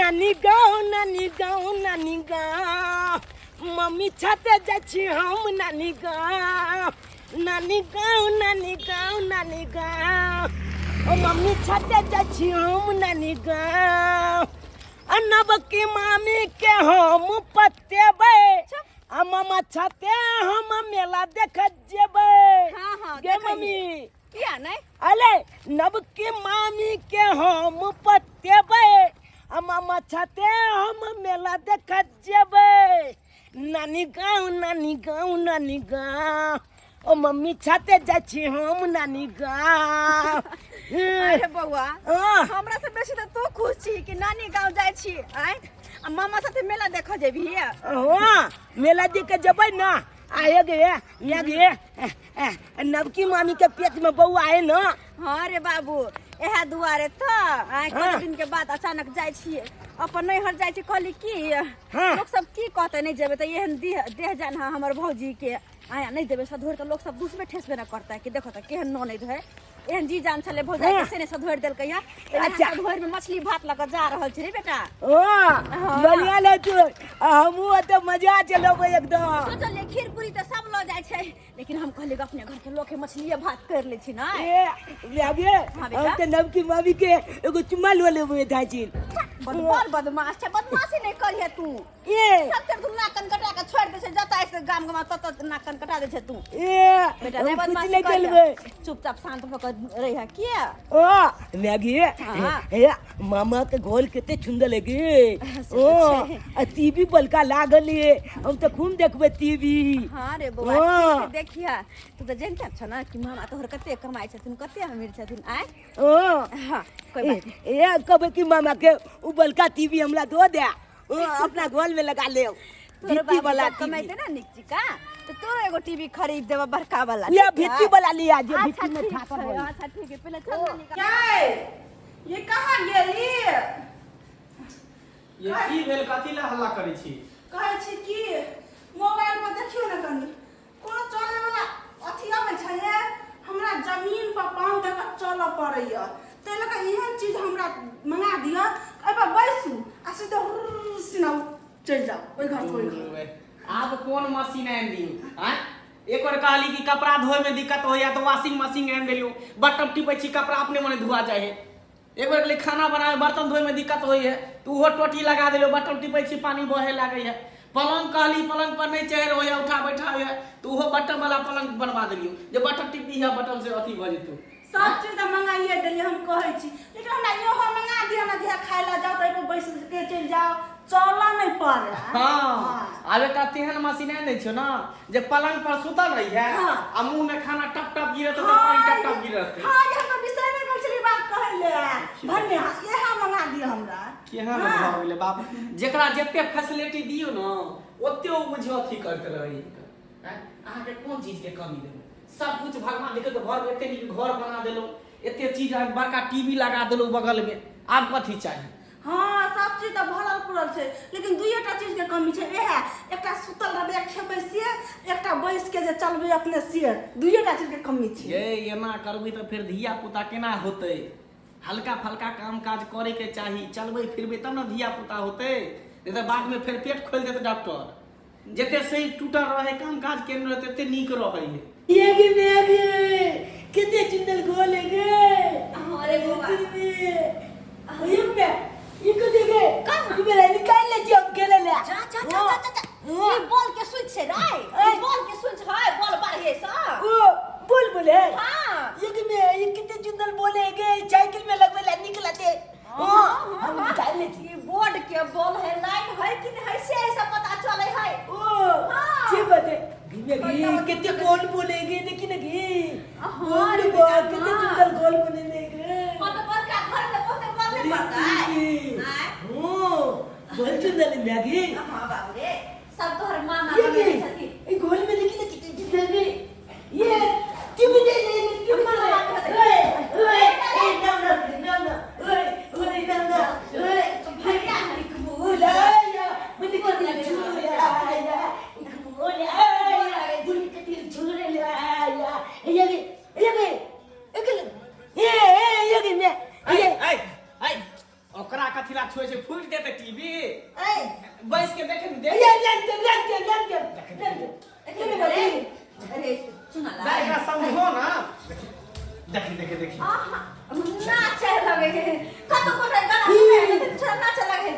नानी गाँव, नानी गाँव, नानी गाँव, मम्मी छते जाइ छी हम नानी गाँव, नानी गाँव, नानी गाँव, नानी गाँव, ओ मम्मी छते जाइ छी हम नानी गाँव। आ नवकी मामी के हम पतेबै, आ मामा छते हम मेला देख जेबै। हाँ, हाँ, गे देखै मम्मी। किया नहि? अले नवकी मामी के हम पतेबै, आ मामा छते हम मेला देख जेबै। नानी गाँव, नानी गाँव, नानी गाँव, ओ मम्मी छते जाइ छी हम नानी गाँव। अरे बौआ, हाँ। हमरा से बेसी तऽ तू खुश छी कि नानी गाँव जाइ छी आँय, आ मामा साथे मेला देखऽ जेबही? हाँ, मेला देख के जेबै ना। आए गे या गे, नवकी मामी के पेट में बौआ है ना। हाँ रे बाबू, इएह दुआरे तऽ आइ हाँ। कते दिन के बाद अचानक जाइ छियै अपन नैहर जाइ छी। कहली की, हाँ। लोक सब की कहतै, नहि जेबै तऽ एहन देह देह जान है हमर भौजी के, आया नहि देबै सधोरि तऽ लोक सब दुसबे ठेसबे ने करतै कि देखो तऽ केहन ननैद है, एहन जी जान छलै भौजाई के से नहि सधोरि देलकै हँ। अच्छा। सधोरि में मछली भात लऽ कऽ जा रहल छै रे बेटा। हाँ, हाँ। बढ़िया ले तू, हमहूँ ओते मजा चलेबै एकदम। सोचलियै खीर पूरी तऽ सब लऽ जाइ छै, लेकिन हम कहलियै अपने घर के लोक है, मछलिए भात कर लै छी ना। ए लागे। हाँ, बेटा। हम तऽ नवकी मामी के एगो चुम्मा लऽ लेबै दाजी। बड़ बदमाश छै, बदमाशी नहि करिहे तू। ए सब तेरे तू नाक कान कटा के छोड़ दे छै, जतऽ आइ गाम गाम तत नाक कान कटा दे छै तू। ए बेटा नहीं हम कुछ बदमाशी नहीं करिहे। करबै। चुपचाप शांत भऽ कऽ रहिहे किया? ओ मैगी। हाँ। हे मामा के घोल कते सुंदर लगे। से ओ तऽ छै। आ टीवी बलका लागल ये, हम तऽ खूब देखबै टीवी। हाँ रे बौआ। हाँ। ठीक देखिया, तू तऽ जानते छ ना कि मामा तोहर कते कमाइ छथिन, कते अमीर छथिन आय। ओ हाँ, कोई बात नहीं। ए कहबै कि मामा के उ बलका टीवी हमरा दो दे, ओ अपना घर में लगा ले। तोरो भित्ती बाबू वाला जब कमाइते ना नीक चिका तो तोरो एगो टीवी खरीद देबो बड़का वाला। या ठीक है? भित्ती वाला लिया जे अच्छा, भित्ती में ठीक छापल छै, होई। अच्छा ठीक है, पहिले चल नानी का। ये कहाँ गेली? ये की भेल, कथी लए हल्ला करै छी? कहै छी कि मोबाइल पर देखियौ ने कनि, कोनो चले वाला अथी अबै छै? हे हमरा जमीन पर पाँव दऽ कऽ चलऽ पड़ैया, ताहि लऽ कऽ एहन चीज हमरा मंगा दिअ, एहिपर बैसू आ सीधे हुर्र सिना चलि जाउ ओहि घरसँ ओहि घर। आब कोन मशीन आनि दियौ आँय? एक बेर कहली कि कपड़ा धोए में दिक्कत होइया तऽ वॉशिंग मशीन आनि देलियौ, बटन टिपै छी कपड़ा अपने मने धुआ जाइ है। एक बेर कहली खाना बनावे बर्तन धोए में दिक्कत होई है तो उहो टोटी लगा देलियौ, बटन टिपै छी पानी बहे लागै है। पलंग कहली पलंग पर नहीं चढ़ होइया उठा बैठा होइया तो उहो बटन वाला पलंग बनवा देलियौ जे बटन टिप दिहा बटन से अथी भऽ जेतौ। सब चीज तऽ मंगाइए देलियै हम कहै छी, लेकिन हमरा इहो मंगा दिअ ने जे खाय लए जाउ तऽ एहिपर बैस के चलि जाउ, चलऽ नहि पड़ै। हाँ, आब एकटा तेहन मशीन आनि दै छियौ ने जे पलंग पर सुतल रही है हाँ। आ मुंह में खाना टप टप गिरत रहतै, पानी टप टप गिरत रहतै। हाँ, ये हम बिसरि गेल छलियै बात कहै ले। भन्ने इएह मंगा दिअ हमरा। केहन हाँ। भऽ गेलै बाप, जेकरा जते फैसिलिटी दियौ ने ओते ओ बुझियौ अथी करैत रहै। अहाँके कोन चीजके कमी देबै? सब कुछ भगवान देखियौ तऽ घरमे एते नीक घर बना देलहुँ, एते चीज, अहाँके बड़का टीवी लगा देलहुँ बगलमे, आब कथी चाही? हाँ, सब चीज तऽ भरल पुरल छै, लेकिन दुइएटा चीजके कमी छै। इएह एकटा सुतल रहबै खेबै से, एकटा बैस के जे चलबै अपने से, दुइएटा चीजके कमी छै। ये एना करबै तऽ फेर धिया पुता केना होतै? हल्का फल्का काम काज करैके चाही, चलबै फिरबै तब ने धिया पुता होतै, नहि तऽ बादमे फेर पेट खोलि देत डॉक्टर। जते शरीर टूटल रहै, काम काज केने रहै, तते नीक रहै है। ये गे मेरे कितने सुंदर गोल है गे। अरे बौआ। ये में ये को देखे ये मेरा निकाल ले जी, हम खेले ले। जा जा जा जा जा, जा। ई बॉल के स्विच छै रे, ई बॉल के स्विच है, बॉल बाढ़े सँ। ओ बोल बोले। हाँ। ये के में ये कितने सुंदर बोले गे, साइकिल में लगवे ला निकलते। हाँ, हम निकाल ले जी। ई बोर्ड के बॉल है, लाइट है कि नहीं है से ऐसा पता चले है। ओ हाँ। ठीक बात है। घी घी कितने गोल बोलेगे देखी ना घी। हाँ, गोल रे बात बेटा, कितने हाँ। सुंदर गोल बोलेगे। हाँ, तो बड़का घर में बहुते बॉल नहीं पड़ता है। आँय? ओ बहुत सुंदर है मैगी। हाँ बाबू रे, सब तोहर मामा ये बनल की छथिन। ये गोल में देखी ना कितने सुंदर है ये। टीवी दे दे टीवी दे। ओए ओए ए ना ना ना ना ओए ओए ना ना ओए। भैया हरिक बोला या मुझे कितने झूला या बोला या मुझे कितने झूला या ये ये ये ये ये ये ये ऐ ऐ ऐ ओकरा कथी ला छुए छै? फुटि फूट जेतै टीवी। ए बैस के देखे ने देख। ये ले ले ले ले ले ले ले अरे अरे सुना ला। दाइ एकरा समझो ना, देखी देखी देखी। आहा, नाचे लगे है, कतो कोनो गाना सुने है तो छोरा नाचे लगे है।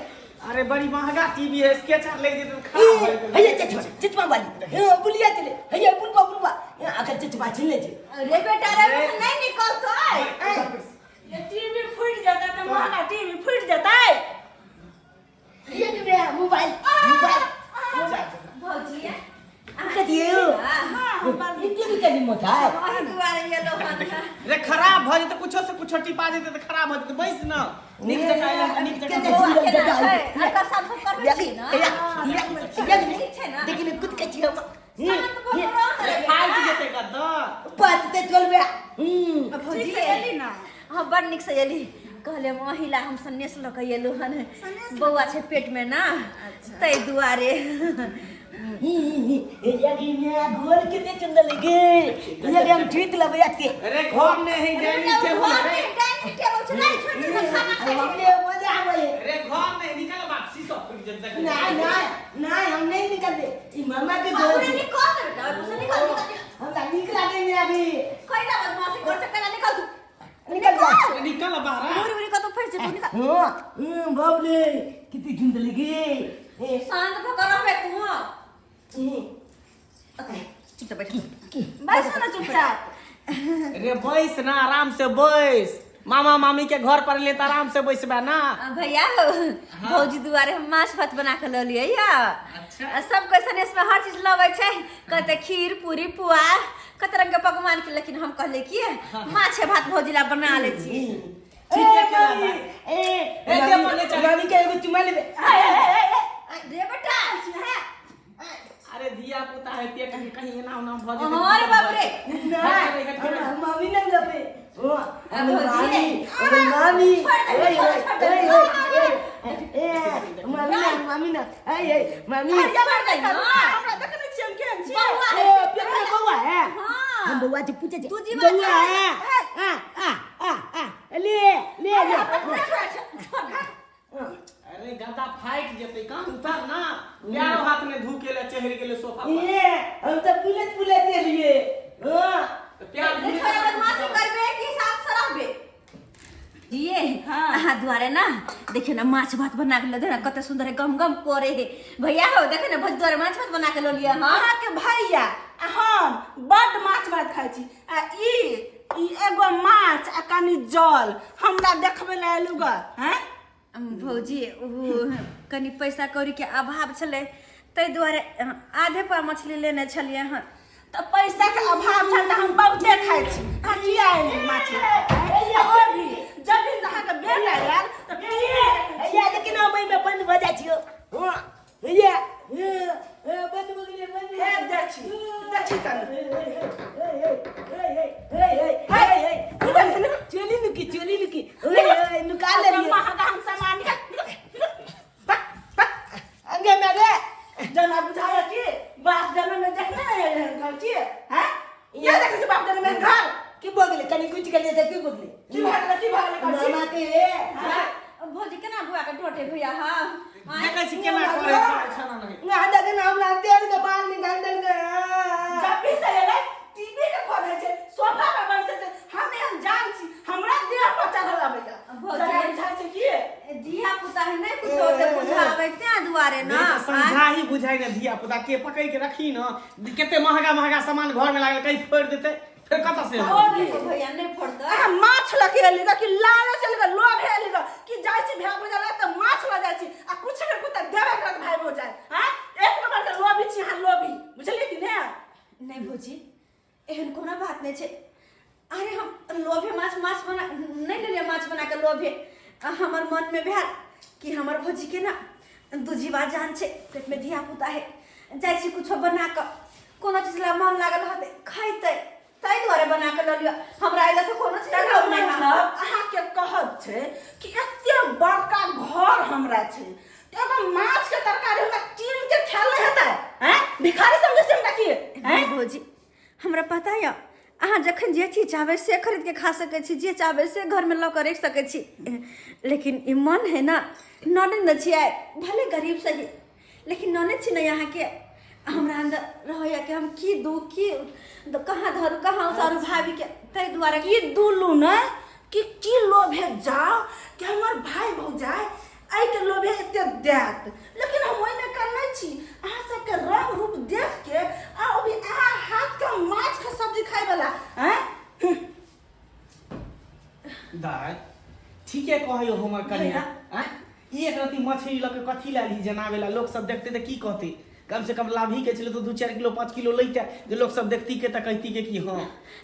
अरे बड़ी महंगा टीवी है, स्केच आर लागि जेतै तऽ खराब भऽ जेतै। हे चचमा चचमा वाली हे बुलिया चले, हे बुलबा बुलबा आखर चचमा छीन ले छे। अरे बेटा रे, नहीं निकलतै। ये टीवी फूटि जेतै तऽ महंगा टीवी फूटि जेतै। ये ने मोबाइल मोबाइल भौजी कथी हो? हाँ, ई टीवी कनी मोटा है। अही दुआरे एलो हन। रे खराब भऽ जेतै, कुछो से कुछो टिपा जेतै तऽ खराब भऽ जेतै। बैस ना नीक जकाँ एला तऽ नीक जकाँ। बौआ केना छै? एकर साफ साफ करबै छी ने? ठीक छै ने? देखिन कुछ कछि हम शांत भऽ कऽ रह ने रे। फाटि जेतै गद्दा। बात ते चलबे। हम्म। भौजी ठीक से एली ना? हाँ, बड़ नीक से एली। कहले महिला हम सन्नेस लऽ कऽ एलहुँ हन, बौआ छै पेट में ना, ताहि दुआरे। यगी में घोर के दे चंदा लगे, यगी हम जीत लेबै आते। अरे घर नहीं है, डाइनिंग टेबल है रे। डाइनिंग टेबल छै, नहीं छोड़ दे, खाना खाइ छी। हमरे मजा आवे। अरे घर नहीं निकल, बाप शीशा फूटि जेतै। नहीं नहीं नहीं, हम नहीं निकलते, ई मामा के घर पूरे छै। निकल ने बेटा, ओहि निकल निकल। हमरा नीक लागे में अभी। कैला बदमाशी कर छै, कैला निकल तू। निकल जा। अरे निकल बाहर। उड़ी उड़ी कतौ फँसि जेतौ, निकल। हां हां, बाप रे कितनी सुंदर लगे। ए शांत भऽ कऽ रहबे तू। चुपचाप बैठ। बैसो ना चुपचाप। रे बैस ना, आराम से बैस। मामा मामी के घर पर ले तऽ आराम से बैसबे ना। भैया हो, भौजी दुआरे हम माछ भात बना के लऽ लियै या। अच्छा। सब कैसन इसमें हर चीज लबै छै, कहते खीर पूरी पुआ कत रंग के पकवान के, लेकिन हम कहले कि माछे भात भौजी ला बना ले छी। ठीक है, केला ए, बा। ए, ए, दे मने चल। मामी के एगो चुमा लेबे। रे बेटा। अरे धिया पुता है, पेट में कहीं एना ओना भऽ जेतै। अरे बाप रे। नहीं, हमरा मामी नहीं लेबे। ओ, हमर भौजी। मामी, हमर मामी। छोड़ दे, ओए, छोड़, ओए, छोड़ दे। ओए, ओए, ए, मामी ना, मामी ना। ए, ए, मामी। छोड़ दे ना। हमरा देखने छियै हम केहन छियै। बौआ ए, है। पेट में बौआ है। हाँ। हम बौआ से पूछे छे। तू जीवा बौआ है। आ, आ, आ, आ, ले, ले, ले। अरे गद्दा फाटि जेतै, कान उतार ना। पैरो हाथ में धू के ले चढ़ि गेलै सोफा पर। ए, हम तो पुलत पुलत एलिए। हाँ। तऽ प्यार रे छोरा बदमाशी करबे कि साफ से रहबे? ये अहाँ दुआरे ना देखियो ना माछ भात बना के लऽ ना, कते सुंदर है, गम गम करे है। भैया हो, देखे ना भौजी दुआरे माछ भात बना के लऽ लिअ। हाँ। अहाँके भैया आ हम बड्ड माछ भात खाइ छी, आ ई ई एगो माछ आ कनि जल हमरा देखबै लए एलु ग। हैं भौजी, ओ कनि पैसा कौड़ी के अभाव छलै, ताहि दुआरे आधे पा मछली लेने छलियै हन। तऽ पैसा के अभाव छल तऽ हम बहुते खाइ छी, अहाँ किया एलियै माछ? आ ओ भी जब भी अहाँके बेटा आयल तऽ ए, या लेकिन हम एहिमे बंद भऽ जाइ छियौ। हाँ, ये, ये, ए, बंद भऽ गेलियै, बंद भऽ हे गेलियै। देखी देखी तनी। चोली नुकी, चोली नुकी, ओए ओए, नुका ले। महंगा हम सामान निकाल निकाल, पक पक। अंगे में रे। जना बुझाया कि बाप जनम में देखने नहीं एहन घर की हैं, ये देखै छी बाप जनम में घर। की भऽ गेलै? कनि कुछ गेलियै तऽ की भऽ गेलै? की भऽ गेलै, की भऽ गेलै कहै छी? मामा के भौजी केना बुआ के डोटे भैया? हाँ। देखै छी केना करै छै खाना नहीं। ना देखे ना, हमरा तेल के बाल निकाल देलकै। जब भी से एलै टीवी के खोलै छै, सोफा पर बैसै छै। हम एहन जान छी, हमरा देह पर चढ़ल अबैया। भौजी। जना बुझाइ छै की धिया पुता है, नहीं कुछ होते बुझाबै तें दुआरे ना। नहीं तऽ समझाही बुझाइ ने, धिया पुता के पकड़ के रखी न। कते महंगा महंगा सामान घर में लागल, कहीं फोड़ि देतै फेर कतऽ से ओ अनबै? भी भैया नहीं फोड़तै। अहाँ माछ लऽ के एली कि लालच एली, लोभ एली कि जाइ छी भाय भौजाइ लग तऽ माछ लऽ जाइ छी आ कुछ ने कुछ तऽ देबे करत भाय भौजाइ। हैं, एक नंबर के लोभी छी अहाँ, लोभी, बुझलियै कि ने? नहीं भौजी, एहन कोनो बात नहीं छै। अरे हम लोभे माछ माछ बना नहीं लेलियै, माछ बना के लोभे। आ हमर मन में भेल कि हमर भौजी के ना दूजीवा जान छै, पेट में धिया पुता है, जाइ छी कुछो बना कऽ, कोनो चीज ला मन लागल होतै खैतै, ताहि दुआरे बना के लऽ लिअ। हमरा अइला से कोनो चीज तकर लोभ नहि है। मतलब अहाँके कहब छै कि एते बड़का घर हमरा छै, एगो माछ के तरकारी हमरा कीन के खायल नहि हेतै? हैं, भिखारी समझै छै हमरा की? हैं भौजी, हमरा पता यऽ अहाँ जखन जे चीज चाहबै से खरीदके खा सकै छी, जे चाहबै से घरमे लऽ कऽ राखि सकै छी, लेकिन ई मन है ना, ननद ने छियै, भले गरीब सही लेकिन ननद छी ने अहाँके। हमरा अंदर रहैया कि हम की दू की कहाँ धरू कहाँ उतारू भाभीके, ताहि दुआरे की दुलू ने कि की लोभे जाओ कि हमर भाई भौजाइ एहिके लोभे एते देत, लेकिन हम ओहिमे का नहि छी। अहाँ सबके रंग रूप देख के आ अभी अहाँ हाथ के माछ के सब्जी खाय वाला हैं। दाय ठीके कहै हमर कन्या, आँय एक रत्ती मछली लऽ के कथी लए एलही जनाबे ला, लोक सब देखते तऽ की कहते? कम से कम लाभी के छलै तऽ 2-4 किलो 5 किलो लैते जे लोक सब देखती के तऽ कहती के कि हाँ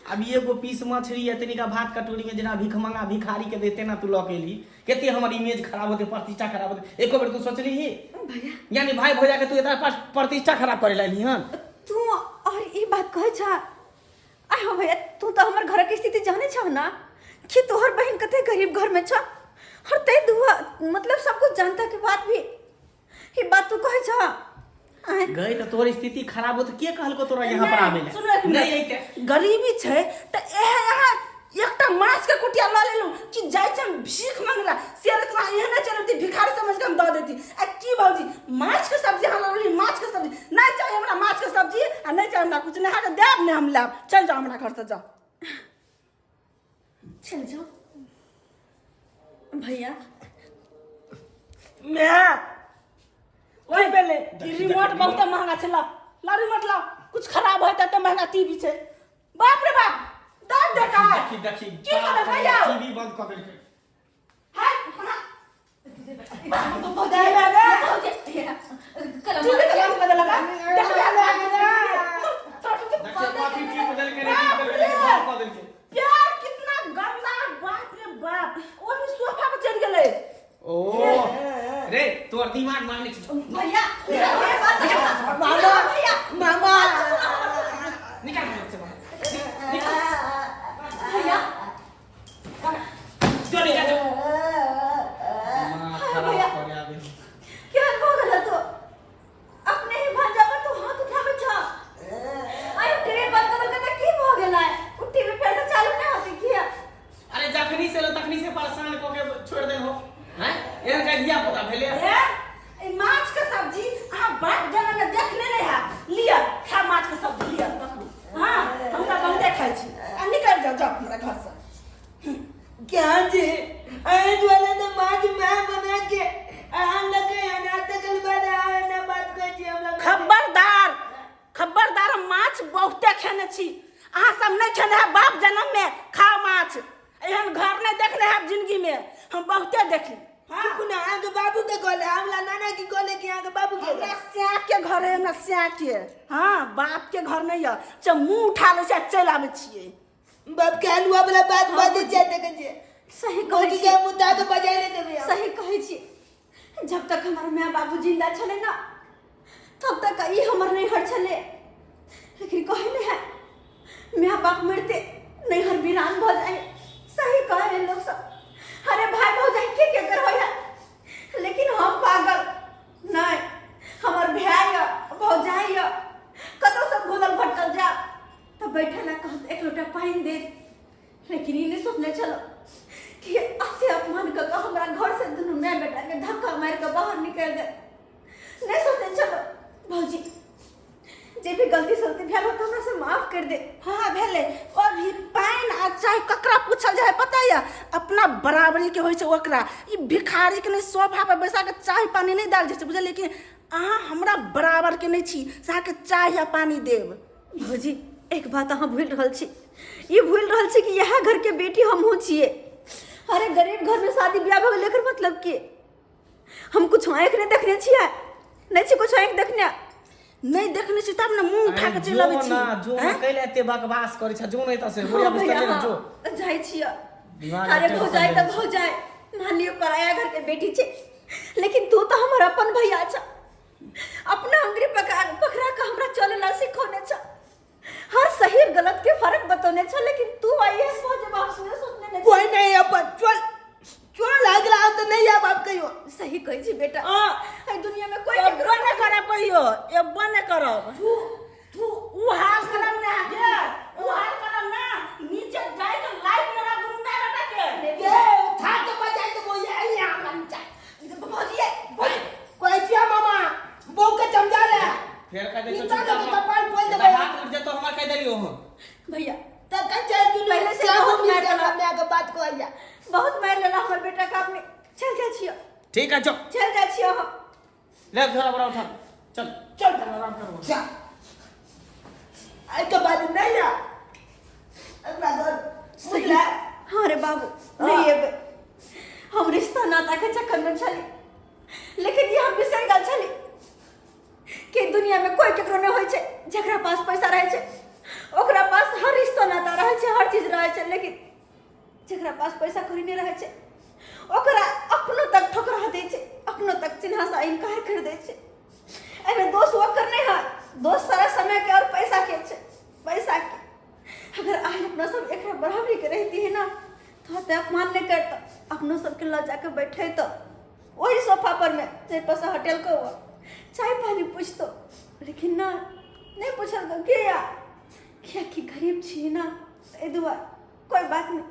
अब एगो पीस मछली है तनिका भात कटोरी में जेना भिखमंगा भिखारी के देते ना तू लऽ के एलही, कते हमर इमेज खराब होते, प्रतिष्ठा खराब होते। एको बेर तू सोचली ही भैया यानी भाई भौजा के तू इतना प्रतिष्ठा खराब करे ला एलही हन? तू और ई बात कहै छा? आय हो भैया, तू तो हमर घर के स्थिति जाने छौ ना कि तोहर बहन कते गरीब घर में छ, और तै दुआ मतलब सब कुछ जानता के बाद भी ई बात तू कहै छ? आय गई तो तोहर स्थिति खराब हो तो के कहलको तोरा यहाँ पर आवे ला? सुनो एक मिनट। नहीं अइते। गरीबी छै तऽ एहे यहाँ एकटा माछ के कुटिया लऽ लेलहुँ कि जाइ छै हम भीख मंगला से इतना एहने चलती भिखारी समझ के हम दऽ देती। आ की भौजी माछ के सब्जी अहाँ लऽ लेली? माछ के सब्जी नहीं चाही हमरा, माछ के सब्जी आ नहीं चाही हमरा कुछ, नहीं अहाँके देब नहीं हम लायब, चलि जाउ हमरा घर से जाउ। चल जाओ भैया। मैं ओहि पहले ई रिमोट बहुत महंगा छै, ला ला रिमोट ला, कुछ खराब होता तऽ महंगा टीवी छै। बाप रे बाप दर्द देखा है। देखी देखी की करब भैया? टीवी बंद कऽ देलकै। हाय टीवी के बंद कऽ देलक। देखी कथी टीवी बदलकै रे, टीवी बदलकै, बंद कऽ देलकै। प्यार कितना गंदा, बाप रे बाप, ओ भी सोफा पर चढ़ गेलै। ओ रे तोर दिमाग मारने छी भैया, मामा मामा निकाल घर से बाहर, भैया जो निकाल जो। दिमाग खराब भैया। करे आबे। क्या भऽ गेल तो अपने ही भांजा पर तू हाथ उठाबै छ? अरे टीवी बंद कर देलकै तऽ की भऽ गेलै? उ टीवी फेर से चालू नहि होतै किया? अरे जखनी से लो तखनी से परेशान कऽ के छोड़ दे हो हैं, एहन का धिया पुता भेले। ए, ई माछ के सब्जी अहाँ बाप जनम में देखने नहीं है, लिअ खा माछ के सब्जी लिअ पकड़ू। हाँ हम तऽ बहुते खाइ छी, आ निकल जाओ जाओ हमरा घर से। क्या जी अरे द्वारा तो माछ मैं बना के अहाँ लगे अनाथ तकल बाद अहाँ ना बात कहै छी हमरा। खबरदार खबरदार, हम माछ बहुते खेने छी, अहाँ सब नहीं खेने है बाप जन्म में। खाओ माछ, एहन घर नहीं देखने है जिंदगी में, हम बहुते देखी। हाँ चुप ना, अहाँके बाबू के कहले हमरा नाना की कहले कि अहाँके बाबू के हमरा स्या के घर है, हमरा स्या के, हाँ बाप के घर नहीं है, जब मुंह उठा लै छै चलि आबै छियै। बाप के हलुआ वाला बात बाजै छै देखै छियै। सही कहै भौजी छी। के मुद्दा के बजाय ले देबै हम। सही कहै छी, जब तक हमर माय बाबू जिंदा छलै ना तब तक ई हमर नैहर छलै, लेकिन कहै नहि है माय बाप मरते नैहर वीरान भऽ जाइ। सही कहै है लोक सब। अरे भाई भौजाइ के केकर होइ है, लेकिन हम पागल नहि, हमर भाय यऽ भौजाइ यऽ, कतौ सब घुलल भटकल जायब तऽ बैठे ला कहत एक लोटा पानि देत, लेकिन ई नहि सोचने छलहुँ कि एते अपमान कऽ कऽ हमरा घर से दुनू माय बेटा के धक्का मारि कऽ बाहर निकालि देत। नहीं सोचने छलहुँ। भौजी जे भी गलती सलती भेल हो तो हमरा से माफ कर दे। हाँ भेलै। और भी पानि आ चाय ककरा पूछल जाइ है पता यऽ? अपना बराबरी के होइ छै ओकरा। ई भिखारी के नहि सोफा पर बैसा के चाय पानि नहि देल जाइ छै, बुझलियै कि अहाँ हमरा बराबर के नहि छी से अहाँके चाय आ पानि देब। भौजी एक बात अहाँ भूलि रहल छी, ई भूलि रहल छी कि इएह घर के बेटी हमहूँ छियै। अरे गरीब घर में शादी ब्याह भऽ गेलै एकर मतलब की? हम कुछ आँखि नहि देखने छियै, नहि छी कुछ आँखि देखने। नहि देखने छी तब ने मुंह उठा के चलि अबै छी। ना जो हैं? कैले एते बकवास करै छ, जो नहीं त से बुढ़िया बिस्तर ले जो। जाइ छियै। दिमाग अरे टेंशन भौजाइ लेने तऽ छै। भौजाइ मान लियौ पराया घर के बेटी छै, लेकिन तू तऽ हमर अपन भैया छ, अपना अंगुरी पकड़ा के हमरा चले ला सिखौने छ, हर सही और गलत के फर्क बतौने छ, लेकिन तू आई है भऽ जेबा हम सुने सोचने नहीं। कोई नहीं अपन चल चल अगला हम तो नहीं आब आप कहियो। सही कहै छी बेटा। हाँ। एहि दुनिया में कोई एबो नहि करब कहियो, एबो नहि करब। तू तू उ हाल करब ने अहाँके, उ हाल करब ने। चलि जाइ छियै हम। ले झोरा बोरा उठा, चल। चल। आराम करो। जा, एहिके बाद नहीं आ अपना घर, बुझला? हाँ रे बाबू, नहीं एबै। हम रिश्ता नाता के चक्कर में छली, लेकिन ये हम बिसरि गेल छली कि दुनिया में कोई केकरो नहीं होइ छै। जकरा पास पैसा रहै छै ओकरा पास हर रिश्ता नाता रहै छै, हर चीज रहै छै, लेकिन जकरा पास पैसा कौड़ी नहि रहै छै ओकरा अपनो तक ठोकरा दै छै, अपनो तक चिन्हासँ इनकार कर दै छै। एहिमे दोष ओकर नहि है, दोष सारा समय के और पैसा के छै, पैसा के। अगर आज अपना सब एकरा बराबरी के रहती है ना तो एते अपमान नहीं करता, अपनो सबके लऽ जाके बैठे तो वही सोफा पर में जाहि पर से हटेलको हुआ, चाय पानी पूछतो, लेकिन ना, नहीं पूछल किया, कियाकि गरीब छी ना, एहि दुआरे। कोई बात नहीं,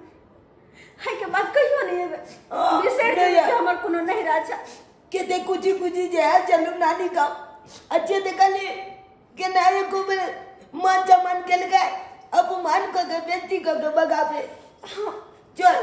है के बात कहियो नहीं एबै। हाँ, बिसरि नहि गेलियै कि हमर कोनो नहिरा छै। केते कुची कुची जे है चलू नानी गाँव, अच्छे देखली के नारे को मान सम्मान केलकै, अपमान कऽ के, बेइज्जती कऽ के बगाबे। हाँ। चल।